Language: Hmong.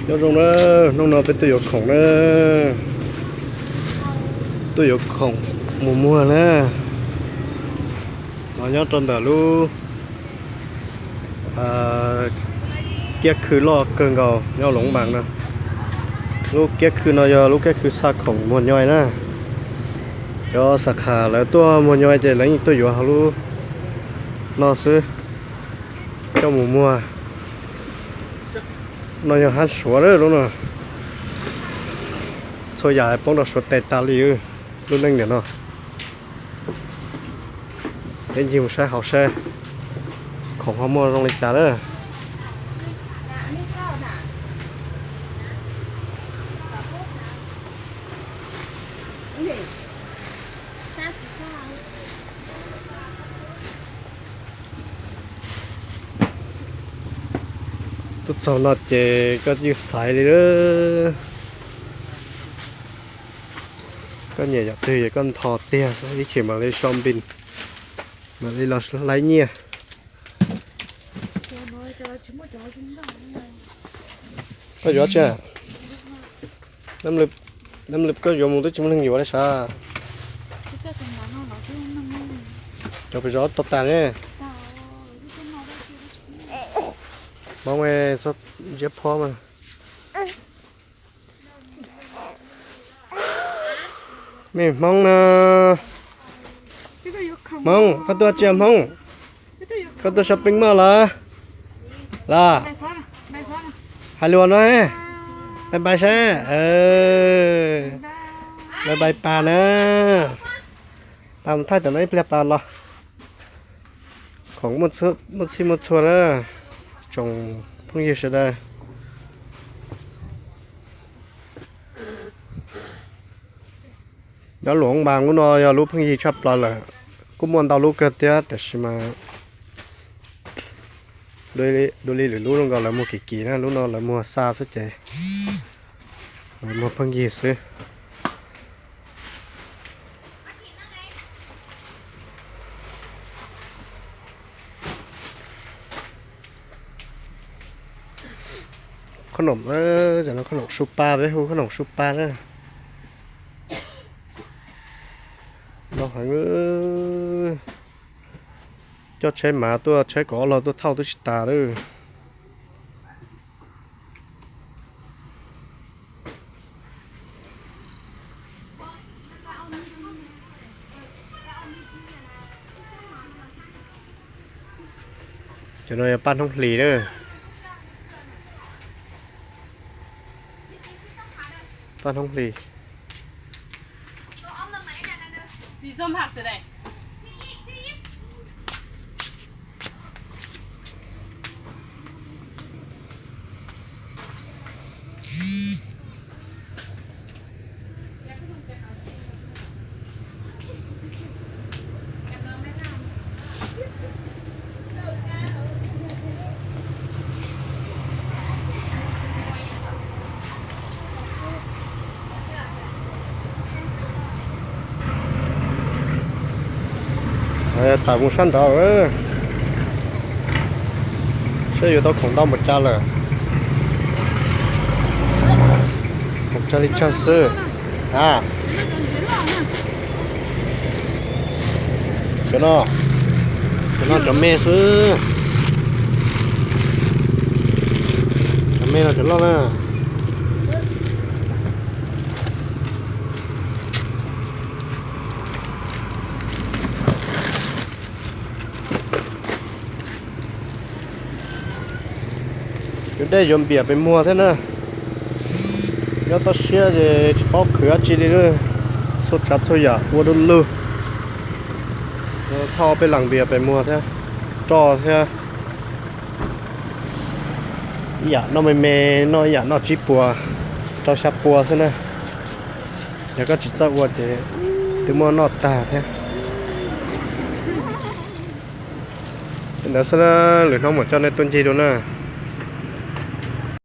Nyob zoo na, hnub no peb tuaj yuav khoom na, tuaj yuav khoom mus muag na. No nyob rau ntawm lub kiab khw loj kawg nkaus nyob Loos Npas no. Lub kiab khw no yog lub kiab khw xa khoom muag nyoi na. Cov xab khas lawv tuaj muag nyoi ces lawv yeej tuaj yuav hauv lub no xwb, coj mus muag. No yog hab Suav lub no. Txhua yam poob rau Suav tes tas li lub neej ntawm no. Peb ncig mus saib hauv saib khoom ho muaj zoo li cas na. Tuaj txog no ces koj yeej xaiv li lawm. Koj nyiam yam twg es koj ntho tiag xwb, ib chim mam li so npis, mam li los laib nyiaj. Koj yuav tsi? Dab lwm koj yuav mus twb tsis muaj neeg yuav li sav. Cov pes zov tau tas ne. Hmoob, txhob ntsiab phob mas. Nej Hmoob na. Hmoob, koj tuaj tsi Hmoob? Koj tuaj shopping mall los? Los hais lus no, bye bye saib. Bye bye pas na. Pas mus thaij tam no ib pliag pas los. Khoom muaj txhij muaj txhua na, tsoom phooj ywg sawv daws. Nyob Luam Npas lub no yog lub pheej yig tshaj plaws lawm, kuj muaj ntau lub kawg thiab tiam sis mas dua li lwm lub zoo nkaus lawv muag kim kim na, lub no lawv muag xa xwb ces lawv muag pheej yig xwb. Khob noom, cov no khob noom su pa, peb hu khob noom su pa na. No heev, coj tsheb mav tuaj, tsheb kaum ob log tuaj thauj twb tsis tas lawm. Cov no yog paj hnoob hlis na. Paj hnoob hlis. Tawm mus sab nraud, saib yuav tau khoom ntau npaum cas lawm. Khoom tsawg li tsawg xwb. A, cov no, cov no cov me xwb. Cov me no cov loj na. Yuav dej yuav npias pes muag thiab na. Nyob toj siab ces tsis paub khwv dab tsi li. Txhua tsav txhua yam ua du lug. Thauj peb leeg npias pes muag thiab, roj thiab. Ib yam noj me me, noj ib yam noj tsib puas, rau xya pua xwb na. Yog koj tsis txawj ua ces twb muab noj tag thiab. Li ntawd xwb na, lwm hnub mam coj nej tuaj ncig dua na.